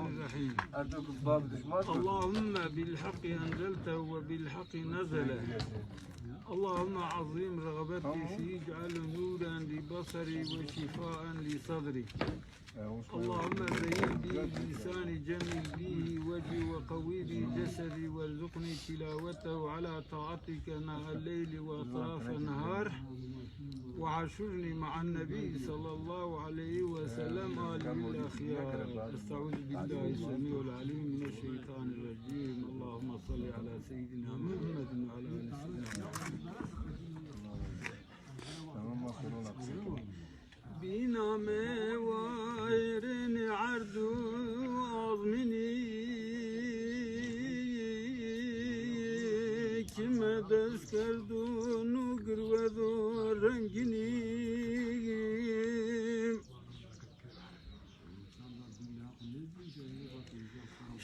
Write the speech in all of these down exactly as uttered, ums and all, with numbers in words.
الرحيم. اللهم بالحق أنزلته وبالحق نزل. اللهم عظم رغبتي فيه، اجعله نورا لبصري وشفاء لصدري. اللهم زين به لساني، جمل به وجهي، وقوي به جسدي، وارزقني تلاوته على طاعتك آناء الليل وأطراف النهار، وحشرني مع النبي صلى الله عليه وسلم آله الأخيار. أستعوذ بالله السميع العليم من الشيطان الرجيم. اللهم صل على سيدنا محمد وعلى آل سيدنا محمد. Bîname wayirênê erd û azmînî, kî me dest kerdo no girwed û rengînî.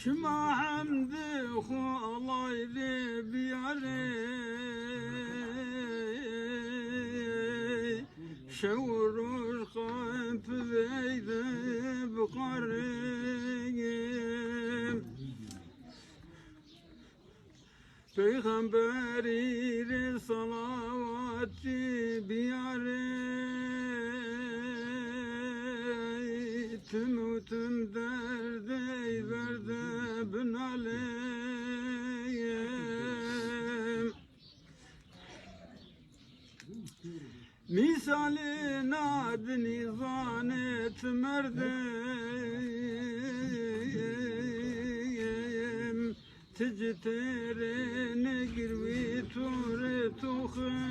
Şima hemdê xo Allay rê biyarê, şew û roj qe piveyde biqarê. Peyxemberî rê salawatî biyarê, tim û tim derdey verde binalê. Mîsalê na dinî zanê ti merdem, ti ci têrê nêgirwî to rê toxim.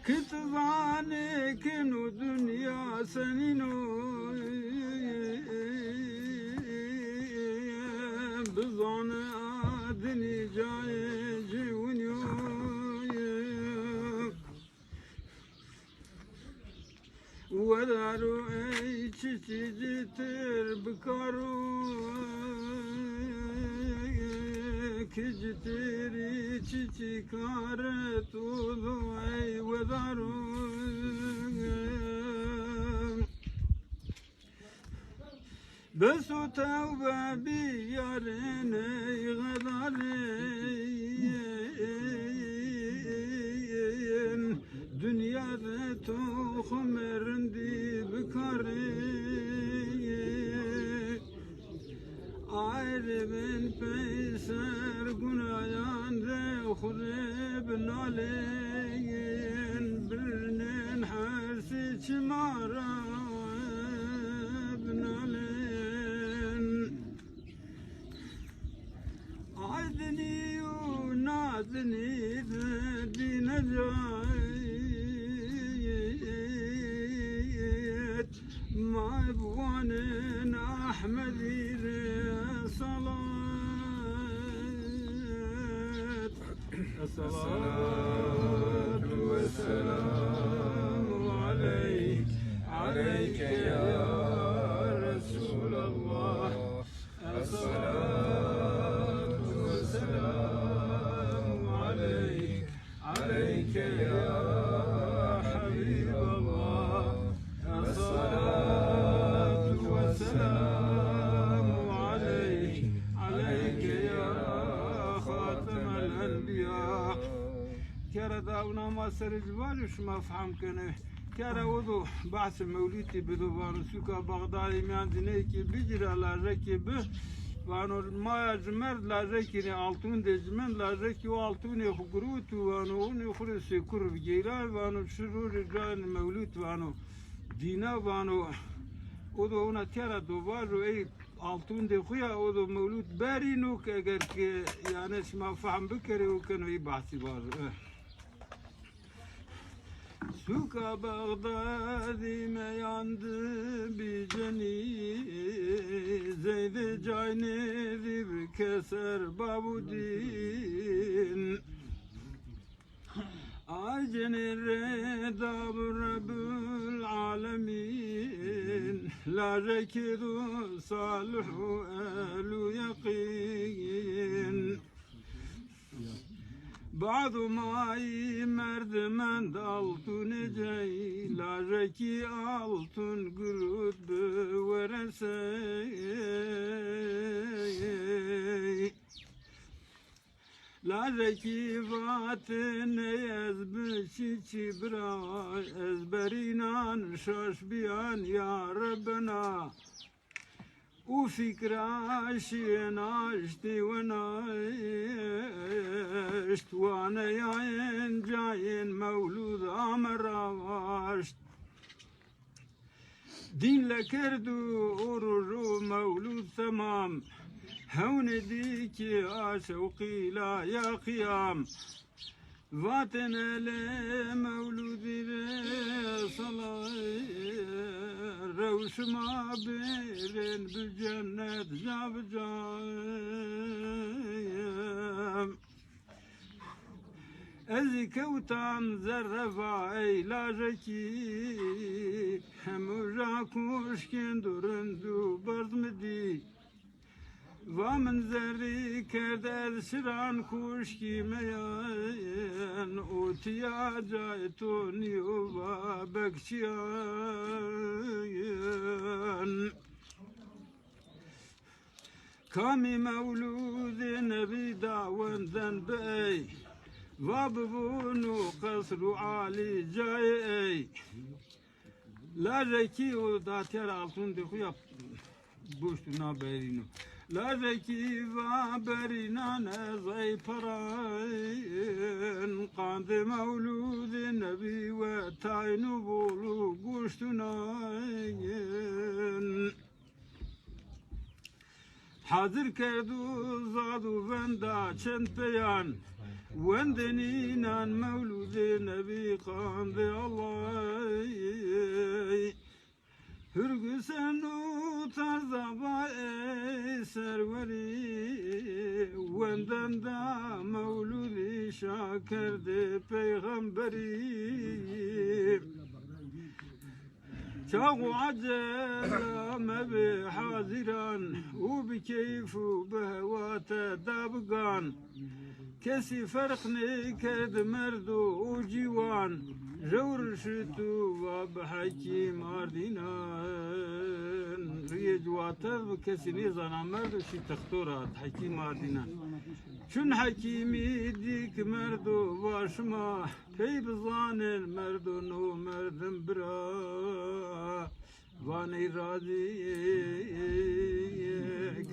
Ki ti zanê keno dinya senîn o, bizane a dinî cayê cêwinî yo. Wedaro ey çiçî ci têr bikaro, ki ci têrî çiçî karet o do ey wedaro. Bes o tewbe biyarên ey xedarên, dinya de toximê rindî bikarê. Ayrê bin peyser gunayan de xwu rê binalên, birnên hersê çima ra binalên. Aydinî û nadinî de dîne cayet, ma biwanên Ahmedî rê salat. الصلاة والسلام عليك، عليك يا رسول الله. الصلاة والسلام عليك، عليك يا حبيب الله. الصلاة والسلام عليك، عليك يا خاتم الأنبياء. Kera da ewna ma serê ci vajî şima fehm kenê. Kera o do behsê mewlûtî bido, vano sûka Bexdadî mîyan cineyêkê bicîra lajekê bi. Vano maya cimerd lajekî rê altûn dê, cimend lajekî o altûnê xwu girot û vano onê xwu rê sêkur bigeyra, vano çi rojê cayê mewlût vano dîna vano. O do ona tera do vajo ey altûndê xwu ya, o do mewlût berîno ke eger ke, yanî, şima fehm bikerê, o keno ey behsî vajo. Eh. Sûka Bexdadî meyandî bî cenî, Zeydê caynê zî bi keser babû dîn. Ay cenî rê dab Rebbul Alemîn, lajekî do salih û ehlû yeqîn. Bado mayî merdim Altun ecey, lajekî altun girut bi weresey. Lajekî vatine ez bi çî çî bira, ez berînan şaş biyan ya Rebbena. Û fikra şiyên aştî wena eşt, waneyayên cayên mewlûd ame ra waşt. Dîn lekerdu û ruju mewlûd temam, hewnê dî ki a şewqî la ya qiyam. Vatêne lê mewlûdî rê salay, rew şima bêrên bi cennet ca bi ca. Ez zî kewtan zerre va ey lajekî, hemû ja kuşkên dû rind û berz mi dî. Va min zerrî kerd ez şiran kuşkî meyen, û tiya cayê to nîyo va bekçiyan. Kamî mewlûdê nebî da wenden bi ey, va bibûn û qesr û alî cayê ey. Lajekî û datîyar altundê xwu ya buşt û na berîno. Lajekî va berînan ez ey perayên, qandê mewlûdê nebî we tayn û bol û guşt û nayên. Hazir kerdo zad û venda çend peyan, wendên înan mewlûdê nebî qandê Allay. Hurgusen û tarza va ey serwerî, wenden da mewlûdî şa kerdê peyxemberî. Çax û ecela mebê hazîran, û bi keyf û bi hewa te da bi gan. Kesî ferq nêkerd merdo û cîwan, jewr şit û va bi hekîm ardînan. Rîyê ci wa tev bi, kesî nêzana merdo şî texto ra hekîm ardînan. Çun hekîmî dî ki merdo va şima pey bizanên merdo no merdim bira. Vaney razî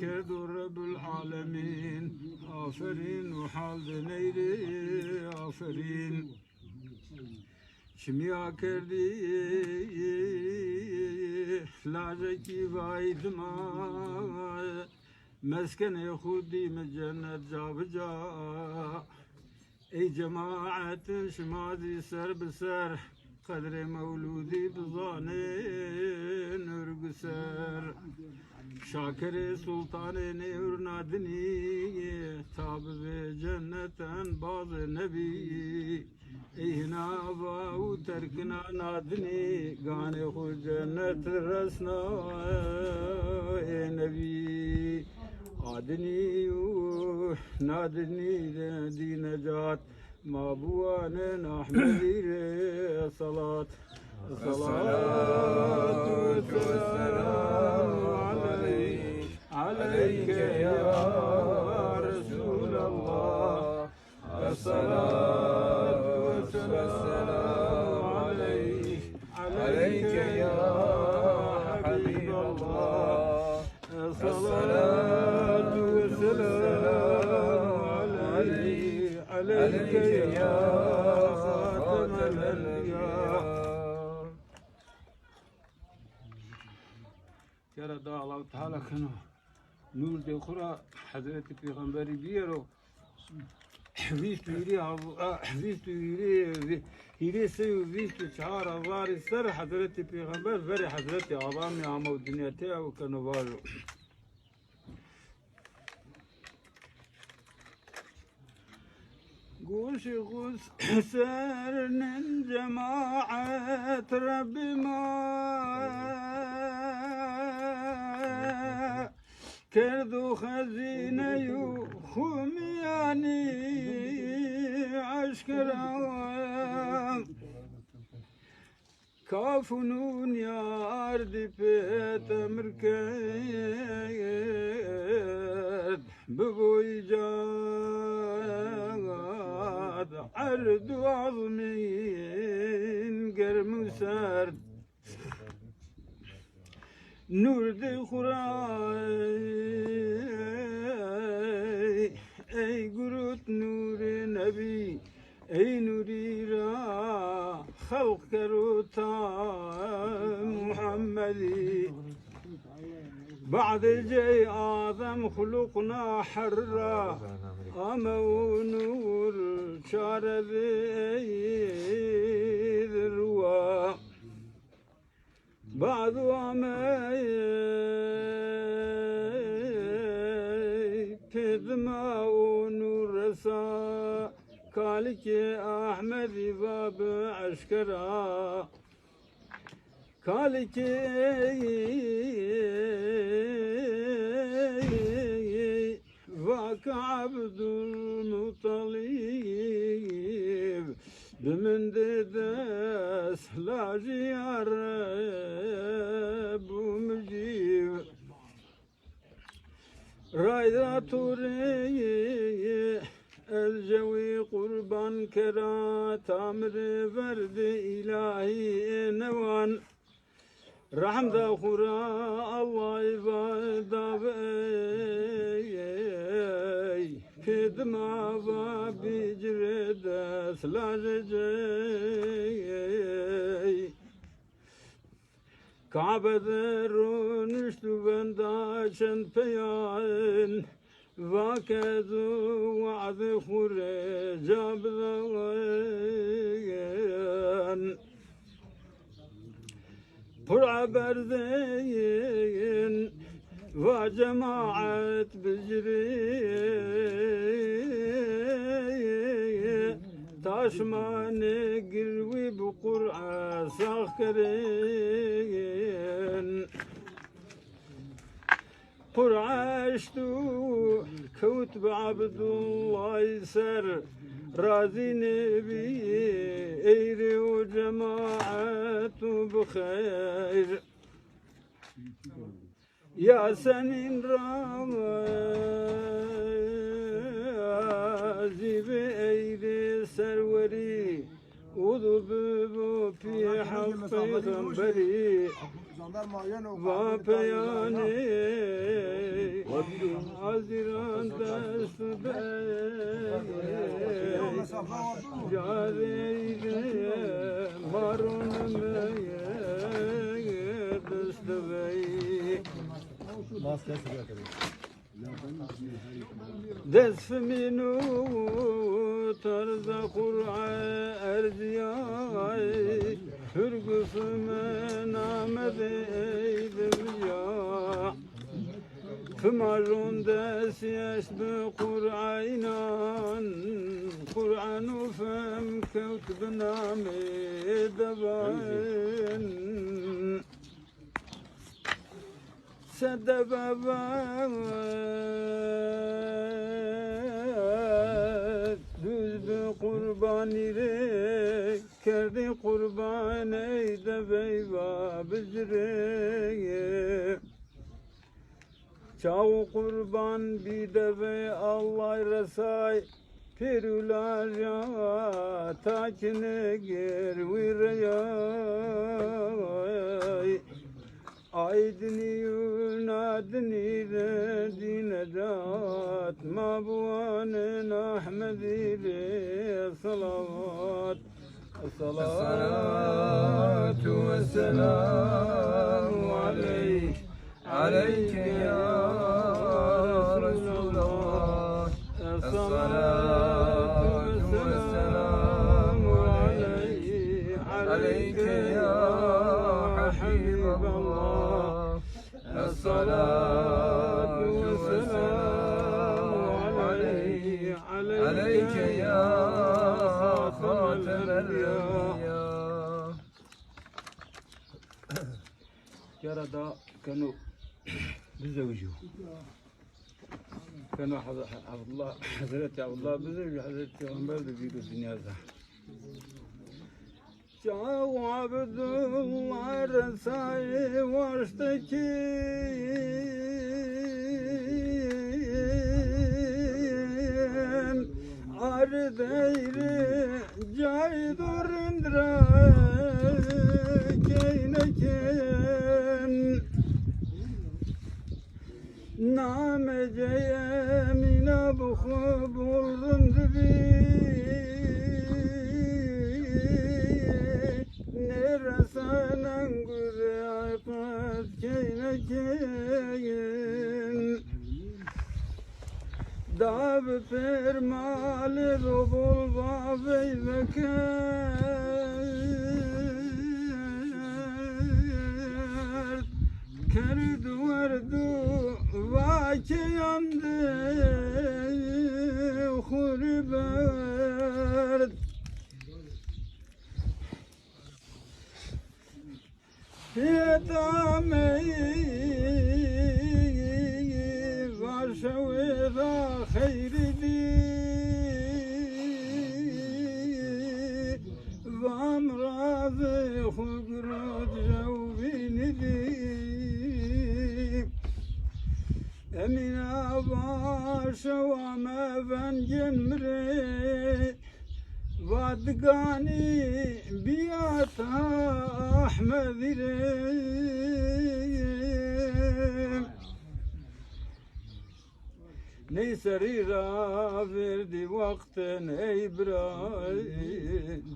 kerdo Rebbul Alemîn. Aferîn û hal de ney rê aferîn. Çimîya kerdî lajekî vay dima, meskenê xwu dîme cennet ca bi ca. Ey cemaetin şima zî ser bi ser qedrê mewlûdî bizanên urgu ser. Şakerê sultanê nêur nadinî ta bibê cenneten bazê nebî. Ey hina va û terkina nadinî ganê xwu cennet resna ê nebî. Adinî û nadinî de dî necat, ma biwanên Ahmedî rê selat. Esselatu wesselamu aleyk, aleyke ya Resûlallah. Esselatu wesselamu aleyk, aleyke ya Habîballah. Esselatu wesselamu aleyk, aleyke ya Xatemel Enbîya. Tera da Allahu Teala keno nûrdê xwu ra Hezretî Pêxemberî bîyero. Vîst û hîrê, vîst û hîrê, hîrê sey û vîst û çar hezarî ser Hezretî Pêxember verê Hezretî Ademî amo dinya, teya û keno vajo. Goşê xwu ser nin cemaet, Rebbî ma kerdo xezîneyû xwu mîyanî eşkera. Kaf û nûn yar dî pêt emir kerd, bibo îcad erd û azmîn germ û serd. Nûr di xura ey gurut nûrê nebî, ey nûrî ra xelq kero ta Muhemmedî. Badê cey Adem xuluqna herr ra, ame û nûr çare di ey di ruwa. Badu amey pê dima û nûr resa, kalikê Ehmedî va bi eşkera. Kalikê va ke Ebdulmutalîb, bi min de dest lajî ya Reb û mijîb. Rayda to rê ez jewî qurban kera, tamir verdê îlahî ê newan. Rehmda xu ra Allay va dav ey, pê dima va bicirê dest lajê cey. Kabe de ronişt û venda çend peyan. Va ke ez û we'dê xwu rê ca bidayen. Qur'a berzeyin va cemaet bijirê. Taşmanê girwî bi Qur'a sax kerên. Qur'a eşt û kewt bi Abdullay ser, razî nêbî ey rê û cemaet û bi xeyr. Ya senîn ra zî bi ey rê serwerî. Û du bibo pî heft peyxemberî. Va peyanê azîran dest bey. Careyde ma ronimeye dest bey. Dest fimîn û terza Qur'a erzîyay, hurgu fimin amedê ey di vîya. Fima jon dest eşt bi Qur'a înan, Qur'a nû fim kewt bi namê devayin. Sede bebe duz bi qurbanî rê, kerdî qurban ey devey va bijirê. Çaw qurban bî devey Allay resay, pêr û laja takine ger wî reyay. Ay dinî û na dinî de dî necat, ma biwanin Ehmedî rê selawat. الصلاة والسلام عليك، عليك يا رسول الله. الصلاة والسلام عليك، عليك يا حبيب الله. الصلاة والسلام عليك، عليك يا خاتم الأنبياء. Cara da keno bizewicîyo. Keno Haz-, Abdullah, Hazreti Abdullah bizewicîyo, Hazreti Peyxamber de bîro dinya de. Abdullah resayê waştekî ardeyri cay do rind ra keynekin. Name cey Emîna bi xwu bol rind bî. Nêresenen gurê qet keynekin. Da bi pêr malê do bol vavey vekerd. Kerd werd û vakeyan de xwu rê berd. Heta mey va şewê da xeyrî dî. Va mirazê xwu girot jew vînî dî. Emîna va şewa me vengên mi rê. Va diganî bîya ta Ehmedî rê. Ney serî ra verdî wextin ey bira,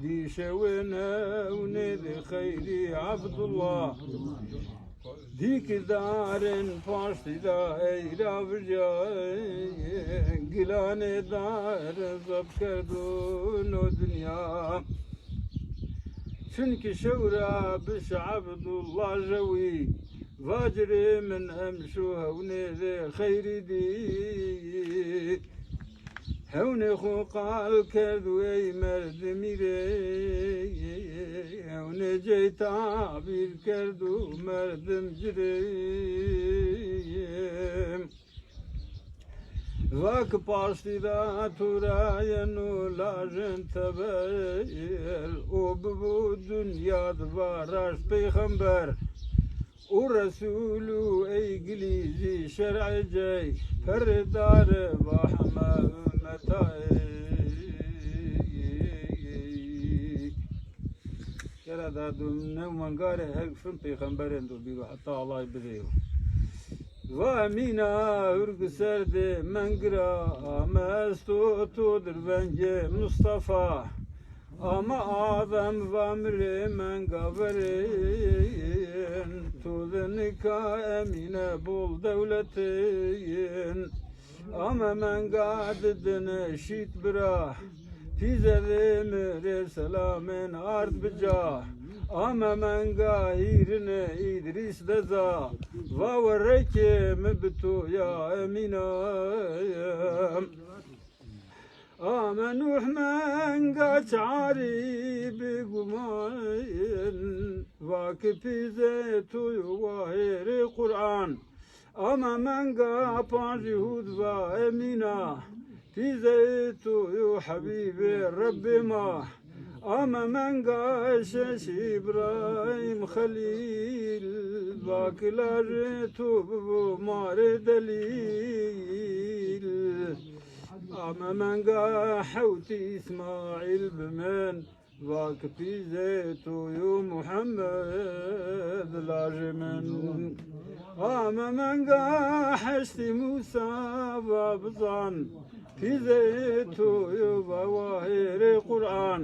dî şewên ewnê di xeyrî Abdullah. Dî ki darên paştî da ey ra vijya, gilanê dar zeb kerdo no dinya. Çunkî şew ra biş Abdullah jewî, va ci rê min emşo hewnê rê xeyrî dî. Hewnê xwu qal kerd û ey merdimî rê, hewnê cey tabîr kerd û merdim ci rê. Va ki paştî ra to ra yeno lajên teber, o bibo dinya di va raşt peyxember. O Resûl û ey gilî zî şer'ê cey, perê dare va heme ummeta ey. Gera da dum new mengare her fin peyxemberên do bîro heta Allay bideyo. Va Emîna hurg ser de mengira, ame esto to dir vengê Mustafa. Ama Adem va mi rê menga verên, to de nika Emîne bol dewletên. Ama menga didine şît bira, pîze de mi rê selamên ard bi ca. Ama menga hîrine Îdrîs de za, va werekê mi bi to ya Emîne. Ame Nuh menga çarî bi guman, va ki pîzê to yo wahêrê Qur'an. Ame menga pancî Hûd va Emîna, pîzê to yo hebîbê Rebbê ma. Ame menga şeş Îbrahîm Xelîl, va ki lajê to bibo ma rê delîl. Ame menga hewtî Îsmaîl bi min, va ki pîzê to yo Muhammed lajê min. Ame menga heştî Mûsa va bizan, pîzê to yo va wahêrê Qur'an.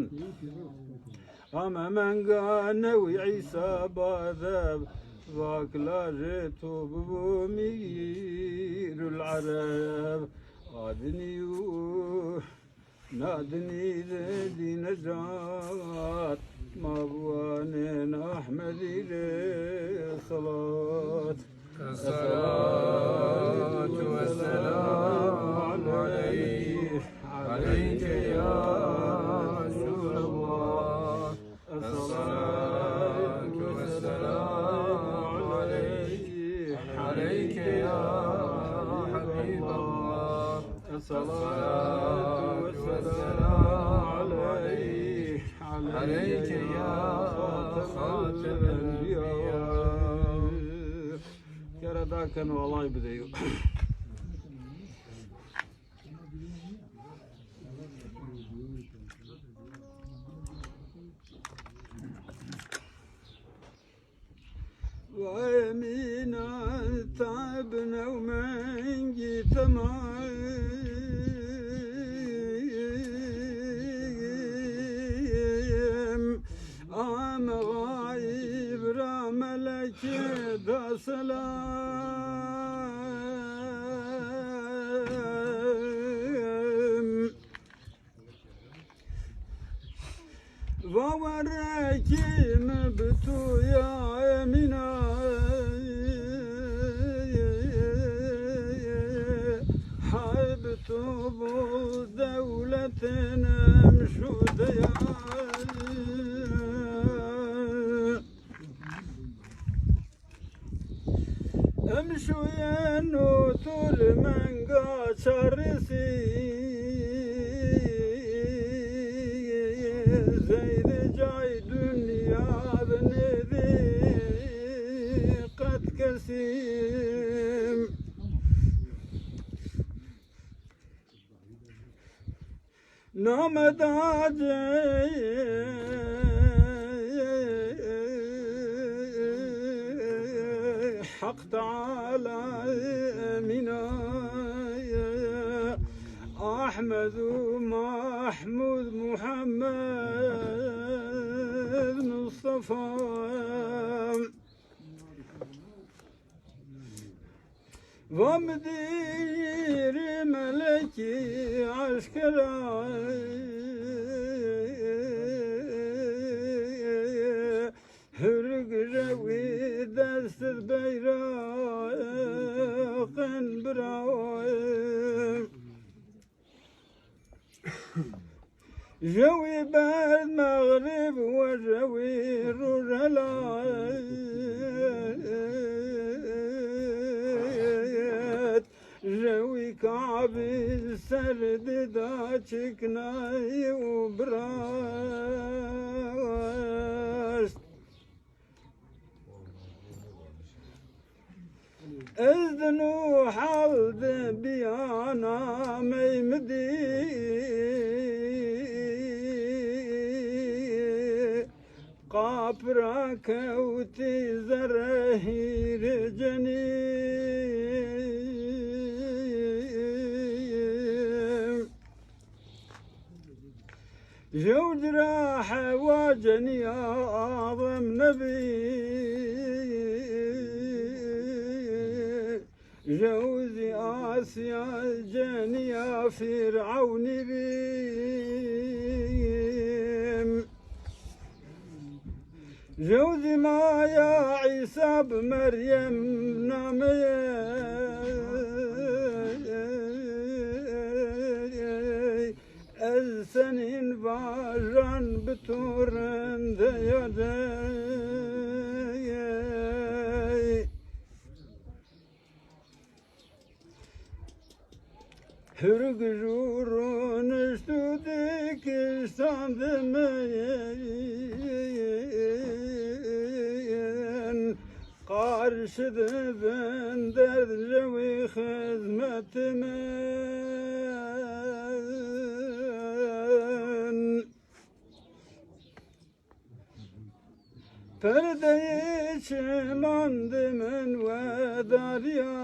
Ame menga newî Îsa badeb, va ki lajê to bibo mîrul ereb. Adinî û nadinî de dî necat, ma biwanên Ehmedî rê selat. الصلاة والسلام عليك، عليك يا رسول الله. الصلاة والسلام عليك، عليك يا حبيب الله. الصلاة والسلام عليك، عليك Aleyke ya xatemen enbiya. Kera da keno, Allay bideyo. Ve Emîne tabnew mengî temam. Am xayib ra melekî da selam. Va werekî mi bi tu ya Emîne. Hay bi tu bu dewletin emşu de ya. Emşu yeno tu li menga çarisi. Zeyde cay dinya de nêdî qet kesî. Name da ci Heq Teala Emîne, Ahmed û Mahmud, Muhammed, Mustafa. Va mi dîrî melekî eşkera, hurg rewî dest beyraqin bira. Jewî berd mexrib we jewî rûrelat. Jewî Kabîl ser dida çiknayî û birast. Ez di nû hal de bîya namey mi dî. Qap ra kewtî zerre hîrê cenî. Jew ci ra Hewa cenîya Adem nebî. Jew zî Asya cenîya Fîrewnî bî. Jew zî maya Îsa bi Meryem nameyê. Ez senîn vajan bi to rindeyacey. Hurg jû ronişt û dikiştand min. Qarşi di vinderd jewî xizmet min. Perdeyê çiman di min wedarîya.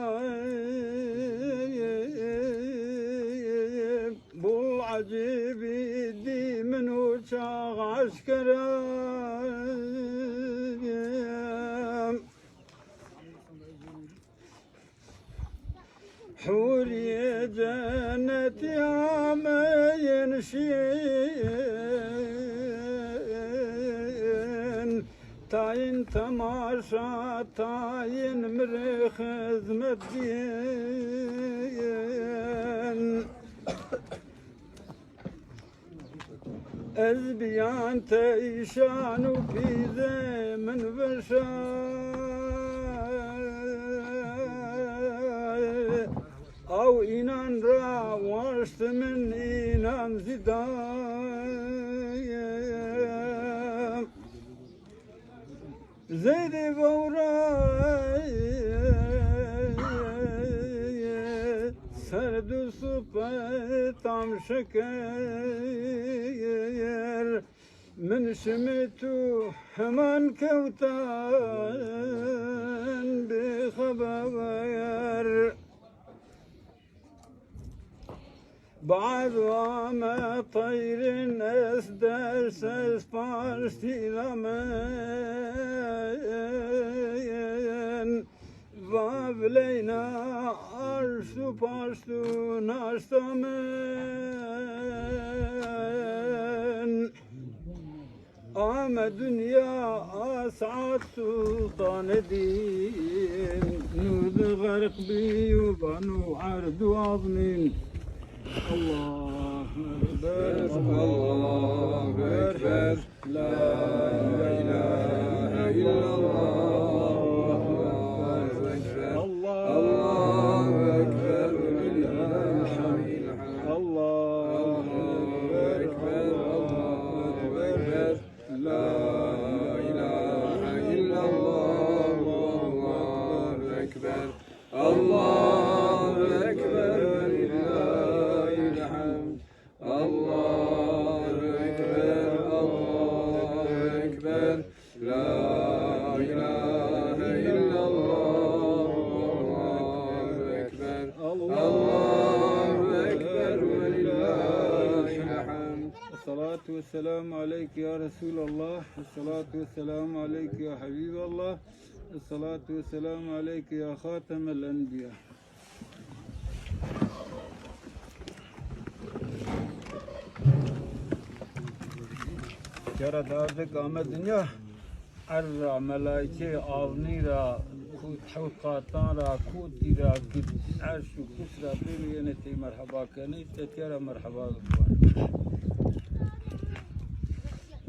Bol ecêbî dî min o çax eşkera. Hurîyê cenetî ameyin şîn, tayin temaşa, tayin mi rê xizmet bîn. Ez bîyan teyşan û pîzê min veşa. Aw înan ra waşt min înan zî da. Zeydê vewre serd û supe tam şeker. Min şimit û heman kewtan bêxeber. Bad ame teyrên ez dest ez paştî ramen. Vavileyna arşt û paşt û naşta min. Ame dinya Esad Sultanê dîn, nûr di xerq bî û bano erd û azmîn. Allahu Ekber, Allahu Ekber. La ilahe illallah, Allahu ekber. Allahu ekber, ve lillahil hamd. Allahu ekber, Allahu ekber. La ilahe illallah, Allahu ekber. Allahu ekber, ve lillahil hamd. Allahu Ekber, Allahu Ekber. La ilahe illallah, Allahu Ekber. Allahu Ekber ve lillahil hamd. Esselatu vesselamu aleyke ya Resulallah. Esselatu vesselamu aleyke ya Habiballah. Esselatu vesselamu aleyke ya Xatemel Enbiya. Kera dardek ame dinya, erd ra, melaîkê, avnî ra, ku-, hewt qatan ra, kotî ra, erş û kurs ra bêro yenê tey merheba kenê, te tîya ra merheba bikiba.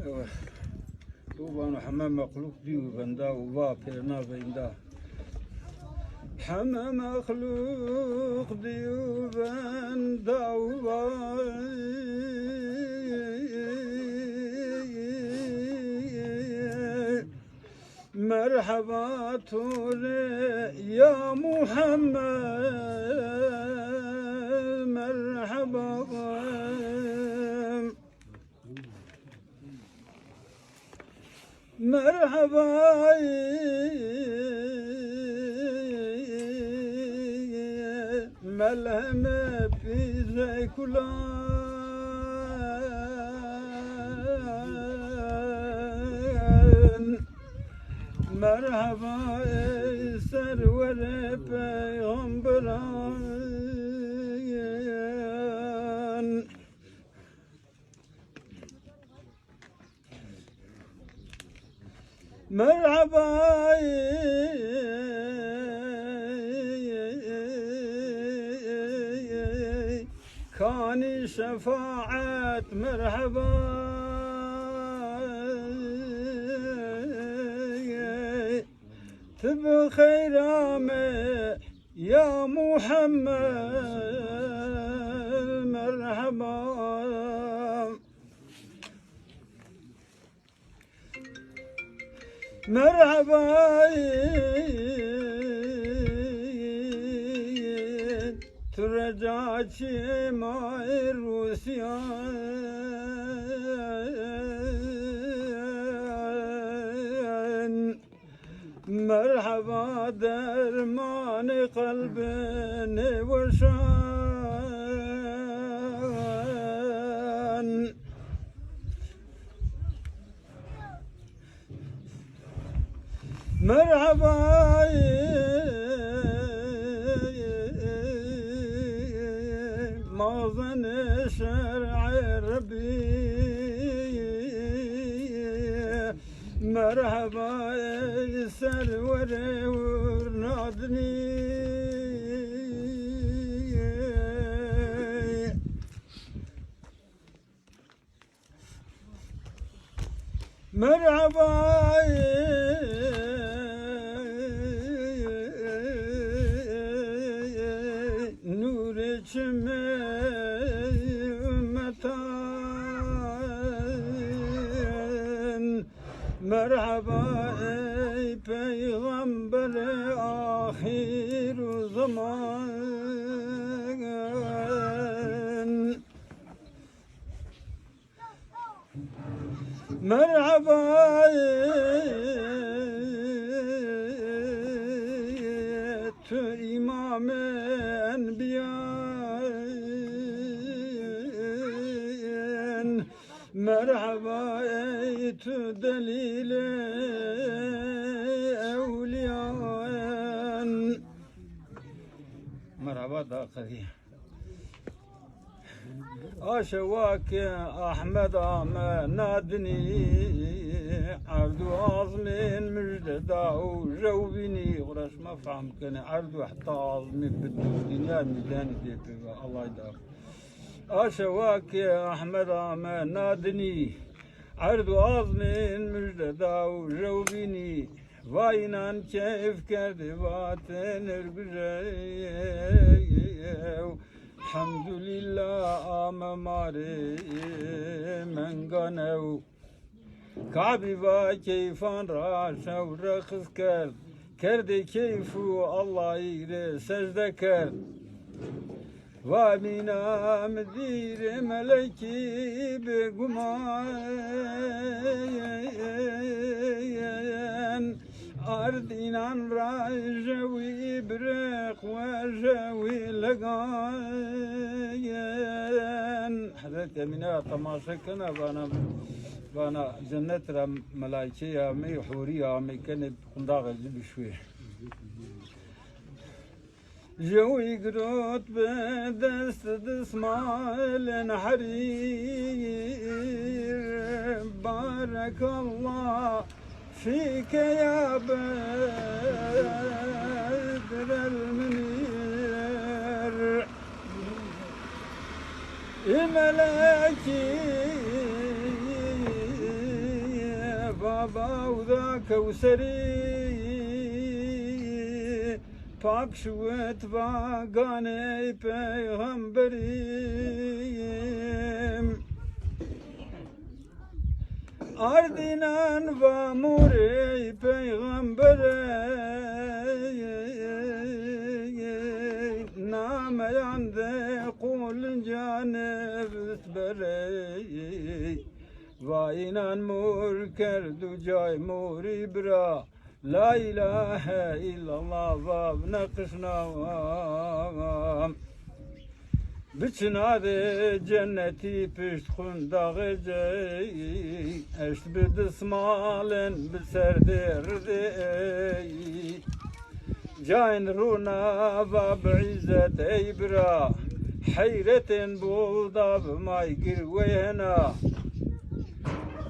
Ewe. Û vano heme mexlûq dîyo venda û va pêrna veynda. Heme mexlûq dîyo venda û va merheba to rê ya Muhammed, merheba. Merheba, melheme pîrê kulan. Merheba, ey serwerê peyxamberan. Merheba, kanî şefaet, merheba. Ti bi xeyr ame ya Muhammed, merheba. Merheba, tu reca çê ma ê Rûsyan. Merheba dermanê qelbê nêweşan. Merheba mazenê şer'ê Rebbî. Merheba ey serwerê wurnadinî. Merheba ey nûrê çimê ummetan. Merheba ey Peyxamberê axîr û zeman. Merheba tu îmamê enbîyan. Merheba ey tu delîlê ewlîyan. Merheba da qedî. A şewa ke Ahmed ame na dinî, erd û azmên mujde da û jew bînî. Xura şima fehm kenê, erd û heta azmî bi tu dinya mîdenî dê pê ve Allay da. A şewa ke Ahmed ame na dinî, erd û azmên mujde da û jew bînî. Va înan keyf kerdî vatên irgujew. Hemdulîllah ame ma rê menganew. Kabî va keyfan ra şew reqs kerd. Kerdê keyf û Allahî rê secde kerd. Va mîna mi dîrê melekî bêguman. Ard înan ra jewî bireq we jewî legan. Hezretî Emîne ra temaşe kena, vana, vana cennet ra melaîkeyî amey, hûrî amey kenê qundaxê ci bişuê. Jewî girot bi dest dismalên herîr. Barekallah fîke ya bedrel munîr. Ê melekî baba uda Kewserî. Pak şiwit va ganey peyxamberî. Ardînan va morey peyxamberey. Nameyan de qulinca nivist berey. Va înan mor kerd û cay morî bira. La îlahe îllallah va bi neqişna. Bi çinadê cennetî pişt qundaxê cey. Eşt bi dismalên bi serdê ridê ey. Cayên rûna va bi îzzet ey bira. Heyretên bol da bi may gir wey hena.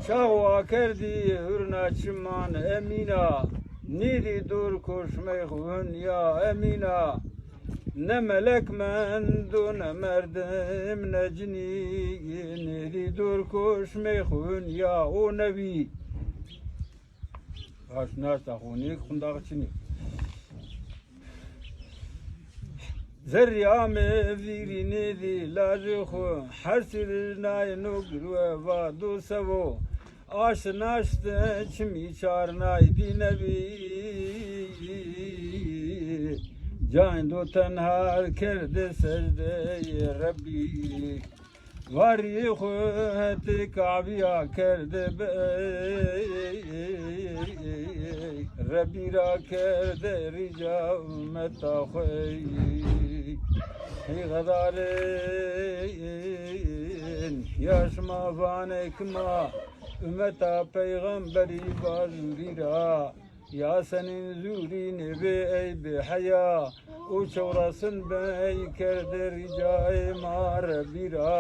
Çax wa kerdî hurna çiman Emîna. Nêdî dor koşmey xwu hun ya Emîna. Ne melek mendo ne merdim ne cinî. Nêdî dor koşmey xwu hun ya o nebî. Baş nasta xo nêk qundax çinî. Zerrî ame vîrî nêdî lajê xo. Her sirî nayê no girwe va do sevo. Aşt naşte çimî çarnay dî nebî. Cayndo tenhar kerde secdeyê Rebbî. Varî xwu hetê Kabîya kerde bey. Rebî ra kerde rîca umeta xwu ey. Hey xedarên, ya şima vanê ki ma umeta peyxamberî va zûrî ra. Ya senîn zûrî nêbê ey bêheya û çewresin bey kerde rîcayê ma Rebî ra.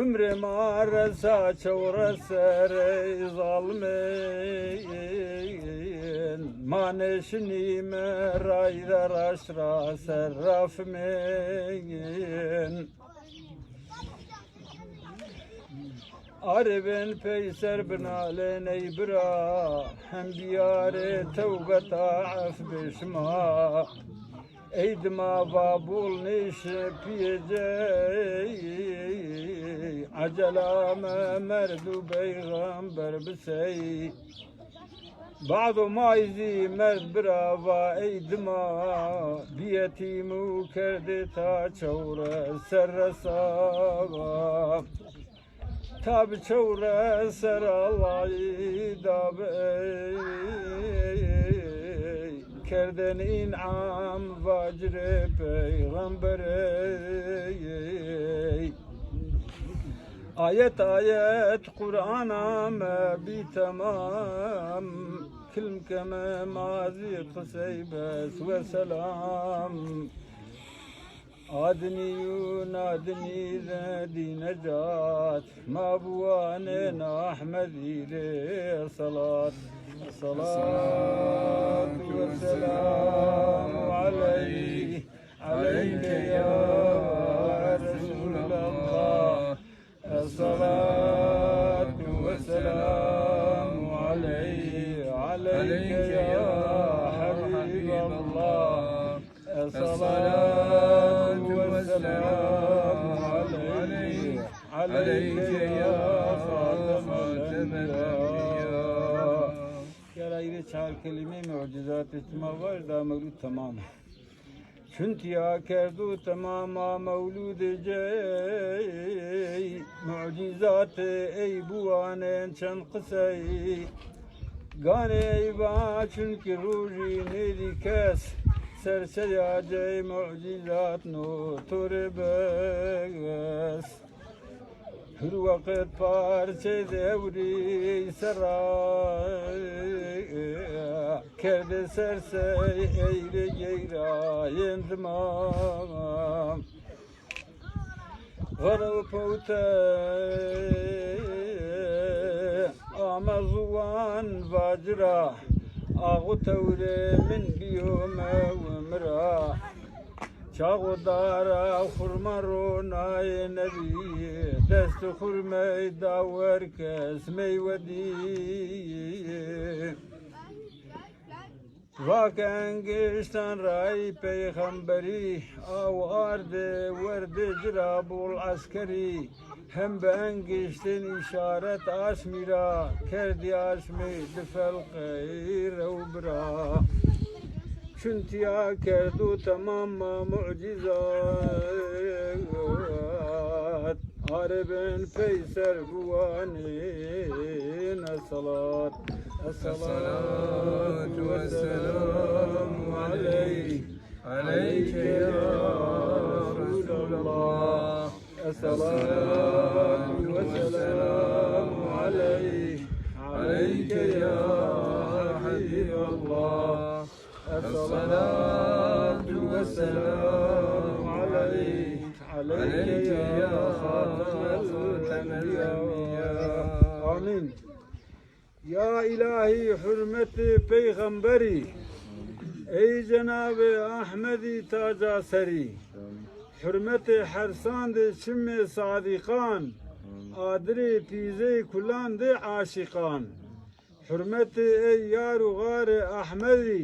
Umrê ma resa çewres serey zalimên, ma nêşinîme rayde raşt ra serrafimên. Arê bên peyser binalên ey bira, hem biyarê tewbeta ef bê şima. Ey dima va bol nêşi piyê cey, ecela me merd û peyxamber bisey. Bado may zî merd bira va ey dima, bî yetîm û kerdê ta çewres serre sawa. Ta bi çewres ser Allahî da bi ey, kerdên în'am vacirê peyxemberey. Ayet ayet Qur'an ame bî temam, kilm keme ma zî qisey bes we selam. Adnî û nadnî re dî necat, ma biwanên Ahmedî rê selat. Esselatu wesselamu aleyh, aleyke ya Resulallah. Esselatu wesselamu aleyh, aleyke ya Habiballah. Esselatu wesselamu aleyh, aleyke ya Xatemal Enbiya. Yara îrê çar kelîmê mucîzatê çima vaj da mewlûd temam. Çun tîya kerdo temama mewlûdê cey, mucîzatê ey biwanên çend qisey. Ganê ey va çunkî rojî nêdî kes, serçeya cey mucîzat no to rê bes. Hir weqt parçeyê dewrî serra kerdê sersey, ey rê geyrayên dima. Xerewpewte ame ziwan vacira, axu tewrê min bîyo mew mi ra. Çaxo dara xurma ronayê nebî, dest xurmey da wer kes meywe dî. Vake engişten ray peyxemberî, aw ardê werdê ci ra bol eskerî. Hem bi engiştên îşaret aşmî ra kerdî aşmî, di felqey rew bira. Çun tîya kerdo temam ma mucîzat, aribin peyser biwanîn esselat. Esselatu wesselamu aleyh, aleyke ya Resulallah. Esselatu wesselamu aleyh, aleyke ya Habiballah. Esselatu wesselamu aleyh, aleyke ya Xatemal Enbiya. Amîn. Ya îlahî, hurmetê peyxemberî, ey cenabê Ahmedî taca serî, hurmetê hersandê çimê sadîqan, adirê pîzey kulandê aşîqan, hurmetê ey yar û xarê Ahmedî,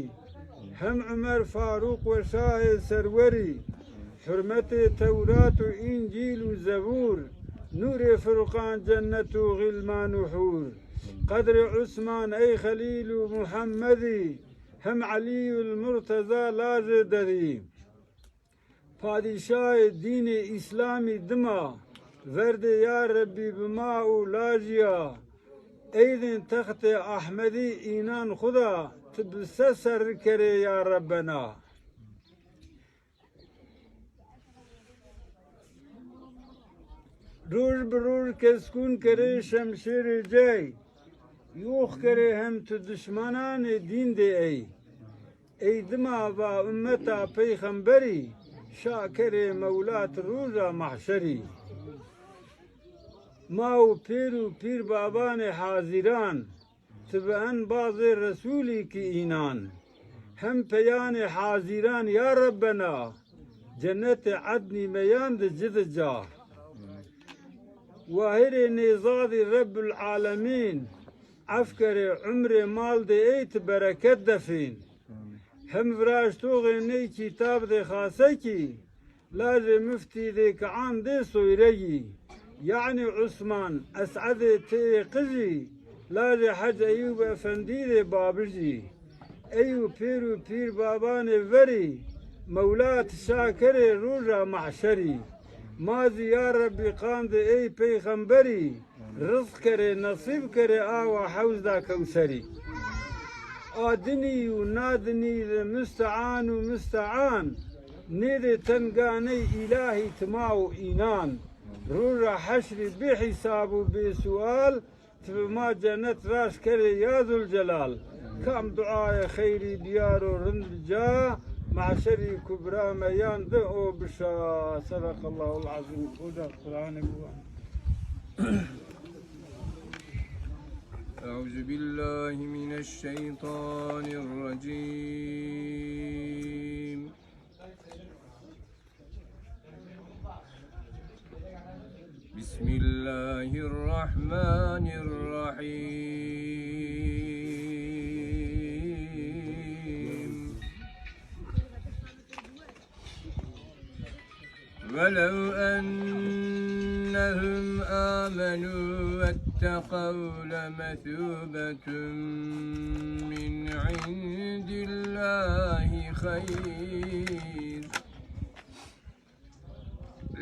hem Umer Farûq weşayê serwerî, hurmetê Tewrat û Încîl û Zebûr, nûrê Furqan, cennet û xîlman û hûr. Qedrê Usman ey Xelîl û Muhemmedî, hem Elî û Murteza lajê derî. Padîşahê dînê Îslamî dima, verdê ya Rebbî bi ma û lajîya. Eydên textê Ahmedî înan xwu da, ti bi se serri kerê ya Rebbena. Roj bi roj keskûn kerê şemşêrê cey, yox kerê hem tu dişmananê dîn de ey. Ey dima va ummeta peyxemberî, şa kerê mewlat roja mahşerî. Ma û pêr û pîrbabanê hazîran, ti bi embazê Resûlî ki înan. Hem peyanê hazîran ya Rebbena, cennetê Ednî meyan de ci de ca. Wahirê nêzadî Rebbul Alemîn, ef kerê umrê mal de ey ti bereket defîn. Hem viraştoxê ney kîtab de xase kî, lajê miftî dê ki andê soyregî, yanî Usman, Es'edê têyê qijî, Lajê Hec Eyûb Efendî rê babijî, ey û pêr û pîrbabanê verî, Mewla ti şa kerê roja mahşerî. Ma zî ya Rebbî qandê ey peyxemberî, rizq kerê, nesîb kerê awa hewzda Kewserî. A dinî û na dinî de mistean û mistean, nêdê tenga ney îlahî tima û înan. Roja heşrî bê hîsab û bê sual, ti bi ma cenet raşt kerê ya Zulcelal. Kam duayê xeyrî biyaro rind bi ca, mahşerî kubra meyan de o bişa. Sedaqallahul azîm. Hoca Kur'an'ı bu. أعوذ بالله من الشيطان الرجيم. بسم الله الرحمن الرحيم. ولو أنهم آمنوا واتقوا لمثوبة من عند الله خير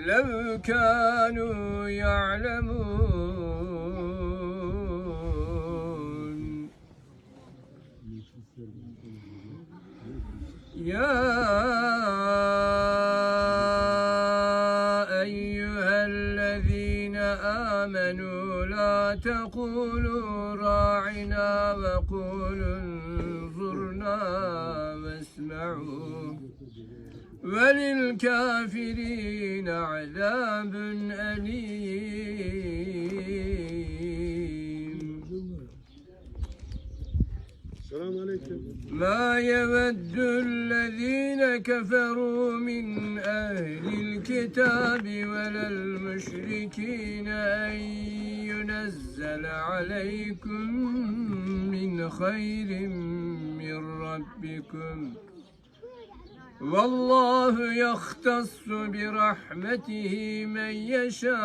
لو كانوا يعلمون. يا أيها الذين آمنوا لا تقولوا راعنا وقولوا انظرنا واسمعوا وللكافرين عذاب أليم. السلام عليكم. ما يود الذين كفروا من أهل الكتاب ولا المشركين أن ينزل عليكم من خير من ربكم والله يختص برحمته من يشاء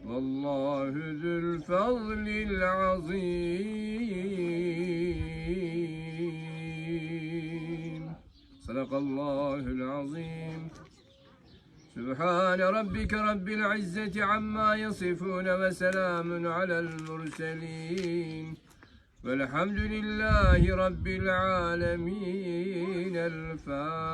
والله ذو الفضل العظيم. صدق الله العظيم. سبحان ربك رب العزة عما يصفون وسلام على المرسلين والحمد لله رب العالمين. الفاتحة.